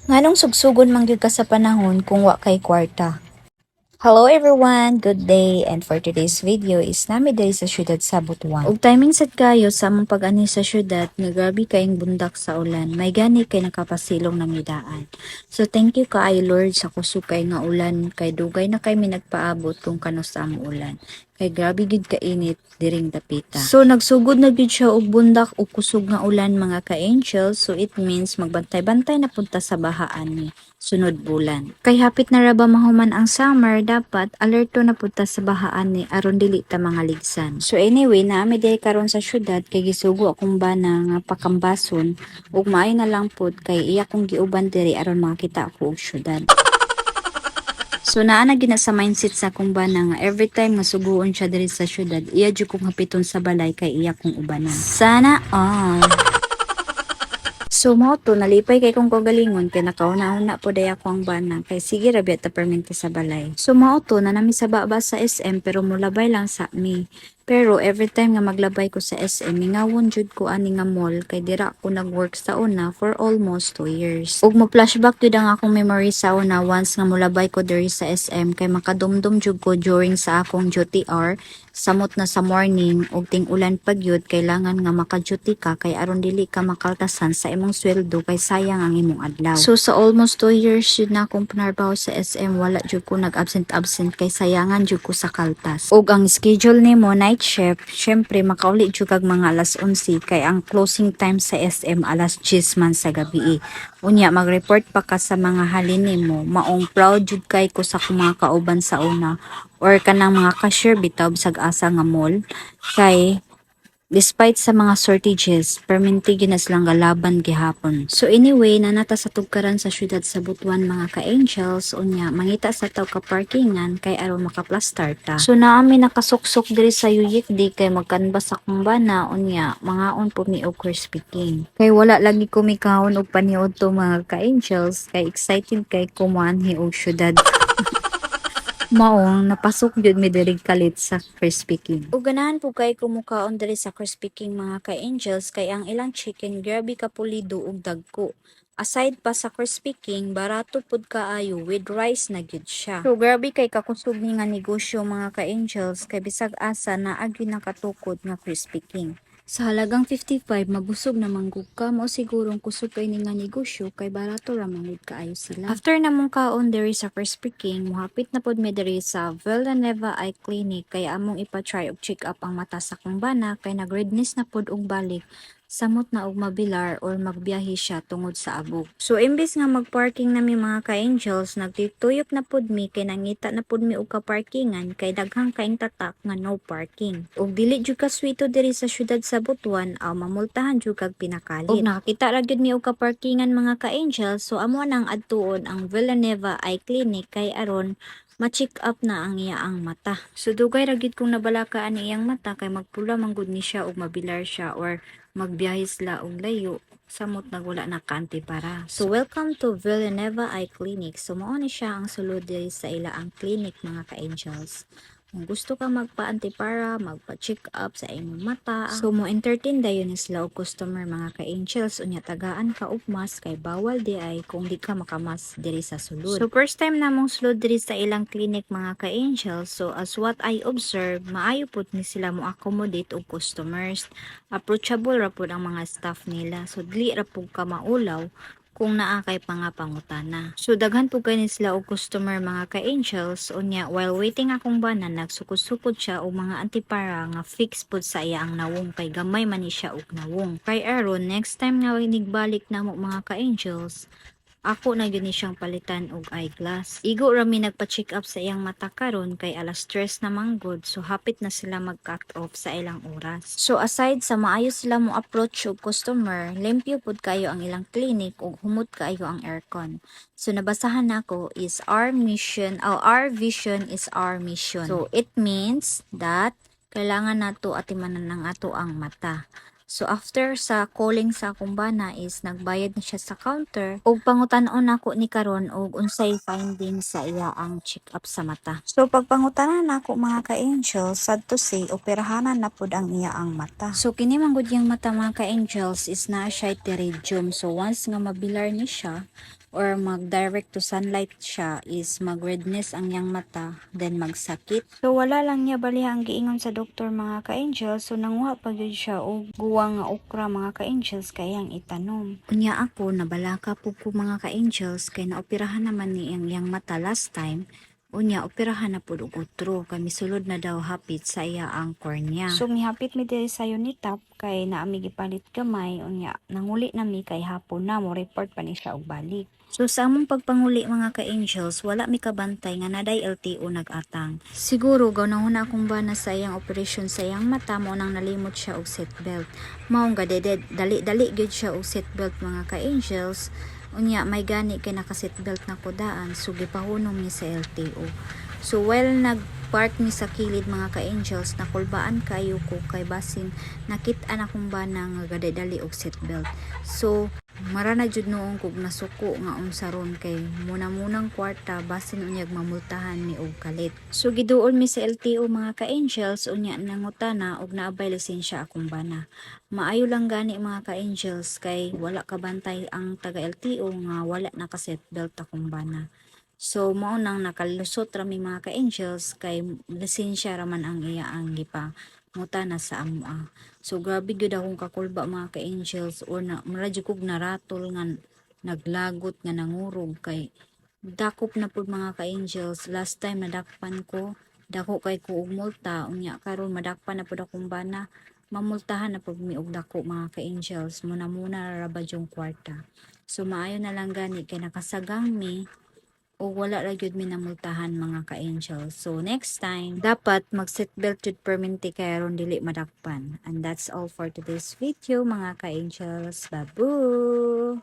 Nganong sugsugon man gyud ka sa panahon kung wa kay kwarta? Hello everyone, good day, and for today's video is naa mi diri sa syudad sa Butuan. Ug timing sad kayo sa among pag-anhi sa syudad nga grabe kayong bundak sa ulan. May gani kay nakapasilong na mi daan. So thank you kaayo, Lord, sa kusog kay nga ulan kay dugay na kay mi nagpaabot kung kanusa mo ulan. Kay grabe gid kainit diring dapita. So nagsugod na gyud siya og bundak og kusog nga ulan, mga ka-angels. So it means magbantay-bantay na punta sa bahaan ni sunod bulan. Kay hapit na ra ba mahuman ang summer, dapat alerto na punta sa bahaan ni aron dili ta mga ligsan. So anyway, naa mi diri karon sa syudad kay gisugo akong bana nga pakambason ug maayo na lang pud kay iya kong giuban diri aron makakita ako og syudad. So naa na gyud na sa mindset sa akong bana nga every time nga suguon siya diri sa syudad, iya jud kong hapiton sa balay kay iya kong ubanan. Sana all. So mao to, nalipay kay kong kagalingon kay nakauna-una po day ako ang bana kay sige ra biya ta permente sa balay. So mao to, naa na mi sa baba sa SM pero mulabay lang sa mi. Pero every time nga maglabay ko sa SM, mingawon jud ko ani nga mall kay dira ko nag-work sa una for almost 2 years. Ug mo flashback jud ang akong memory sa una once nga mulabay ko diri sa SM kay makadumdum jud ko during sa akong duty hour, samot na sa morning ug ting-ulan pa gyud, kailangan nga maka-duty ka kay aron dili ka makaltasan sa imong sweldo kay sayang ang imong adlaw. So sa almost 2 years jud na akong panarbaho sa SM, wala jud ko nag-absent absent kay sayangan jud ko sa kaltas. Ug ang schedule nimo night shift, syempre makauli jud kag mga alas 11 kay ang closing time sa SM alas 10 man sa gabi. Unya mag-report pa ka sa mga halin nimo, maong proud jud kay ko sa akong mga kauban sa una or kanang mga cashier bitaw bisag asa nga mall kay despite sa mga shortages, permente gyud na silang galaban gihapon. So anyway, naa na ta sa tugkaran sa syudad sa Butuan, mga ka-angels, unya mangita sa ta og kaparkingan kay aron makaplastar ta. So naa mi nakasuksok diri sa Yuyik di kay magkanbas akong bana, unya mangaon po mi og Crispy King. Kay wala lagi ko mikaon og paniud to, mga ka-angels, kay excited kay ko moanhi og syudad. Maong napasok jud mi diri kalit sa Crispy King. Ug ganahan po kay kumukaon diri sa Crispy King, mga ka-angels, kay ang ilang chicken grabe ka pulido ug dagko. Aside pa sa Crispy King, barato pud kaayo, with rice na gyud siya. So grabe kay kakusog ni nga negosyo, mga ka-angels, kay bisag asa naa gyud nakatukod nga Crispy King. Sa halagang 55, mabusog na manggug ka mo. Sigurong kusog kay ni nga negosyo kay barato ra manggud kaayo sila. After namong kaon diri sa Crispy King, mohapit na pod mi diri sa Villanueva Eye Clinic kay among ipa-try og check up ang mata sa akong bana kay nag-redness na pod og balik samot na og mabilar or magbiyahe siya tungod sa abog. So imbes nga magparking na mi, mga ka-angels, nagtutuyok na pud mi kay nangita na pud mi og kaparkingan kay daghang kaing tatak nga no parking. Ug dili jud ka swito diri sa syudad sa Butuan aw mamultahan jud kag pinakalit. Ug nakakita ra gyud mi og kaparkingan, mga ka-angels, so amo nang adtuon ang Villanueva Eye Clinic kay aron ma-check up na ang iyaang mata. So dugay ra gyud kong nabalaka ani iyang mata kay magpula man gud ni siya ug mabilar siya or magbiyahe sila og layo samot nagwala na kanti para. So welcome to Villanueva Eye Clinic. So mao ni siya ang sulod diri sa ila ang clinic, mga ka-angels. Kung gusto ka magpa-antipara, magpa-check up sa imong mata, so mo entertain dayon ni sila og customer, mga ka-angels, unya tagaan ka og mask kay bawal di ay kung di ka makamas diri sa sulod. So first time namong sulod diri sa ilang clinic, mga ka-angels, so as what I observe, maayo pud ni sila mo accommodate og customers. Approachable ra pud ang mga staff nila. So dili ra pud ka maulaw kung naa kay mga pangutana. So daghan pud kay ni sila og customer, mga ka-angels, unya while waiting akong bana, nagsukod-sukod siya og mga antipara nga fix pud sa iya ang nawong kay gamay man ni siya og nawong. Kay aron next time nga nigbalik namo, mga ka-angels, ako na gyud ni siyang palitan og eyeglass. Igo ra mi nagpa-check up sa iyang mata karon kay alas 3 na manggod, so hapit na sila mag-cut off sa ilang oras. So aside sa maayo sila mo approach og customer, limpyo pud kayo ang ilang clinic ug humot kaayo ang aircon. So nabasahan nako is our mission, oh, our vision is our mission. So it means that kailangan nato atimanan ang ato ang mata. So after sa calling sa akong bana is nagbayad na siya sa counter ug pangutan-on nako ni karon og unsay findings sa iya ang check up sa mata. So pagpangutanan nako, mga ka-angels, sad to say, operahanan na pud ang iya ang mata. So kini man gud yang mata, mga ka-angels, is naa siya pterygium. So once nga mabilar ni siya or mag direct to sunlight siya is mag redness ang iyang mata, then magsakit. So wala lang niya baliha ang giingon sa doktor, mga ka-angels. So nanguha pa gyud siya og guwa nga okra, mga ka-angels, kay iyang itanom. Unya ako nabalaka pud ko, mga ka-angels, kay naoperahan naman ni ang iyang mata last time. Unya operahan na pud og utro kay misulod na daw hapit sa iya ang cornea. So mihapit mi diri sa Unitop kay naa mi gipalit gamay, unya nanguli na mi kay hapon na, mo report pa ni siya og balik. So sa among pagpanguli, mga ka-angels, wala mi kabantay nga naday LTO nag-atang. Siguro ganahan akong bana sa iyang operation sa iyang mata, mao nang nalimot siya og seatbelt. Mao nga deded dali-dali gyud siya og seatbelt, mga ka-angels. Unya may gani kay naka seatbelt na ko daan, so gipahunong mi sa LTO. So while nag-park mi sa kilid, mga ka-angels, nakulbaan kayo ko kay basin nakit-an akong bana nga gadali og seatbelt. So mara na jud noon kog nasuko nga unsa ron kay muna-munang kwarta, basin unyag mamultahan mi og kalit. So giduol mi sa LTO, mga ka-angels, unya nangutana og naabay lisensya akong bana. Maayo lang gani, mga ka-angels, kay wala kabantay ang taga LTO nga wala naka seatbelt akong bana. So mao nang nakalusot ra mi, mga ka-angels, kay lisensya ra man ang iya ang gipa ngutana sa amoa. So grabe gyud akong kakulba, mga ka-angels, or na mura jud kog naratol nga naglagot nga nangurog kay dakop na pud, mga ka-angels. Last time nadakpan ko, dako kay ko og multa, unya karon madakpan na pud akong bana, mamultahan na pud mi og dako, mga ka-angels, muna muna ra ba yung kwarta. So maayo na lang gani kay nakasagang mi o wala ra gyud mi namultahan, mga ka-angels. So next time dapat mag seatbelt jud permente kay aron dili madakpan. And that's all for today's video, mga ka-angels. Babu!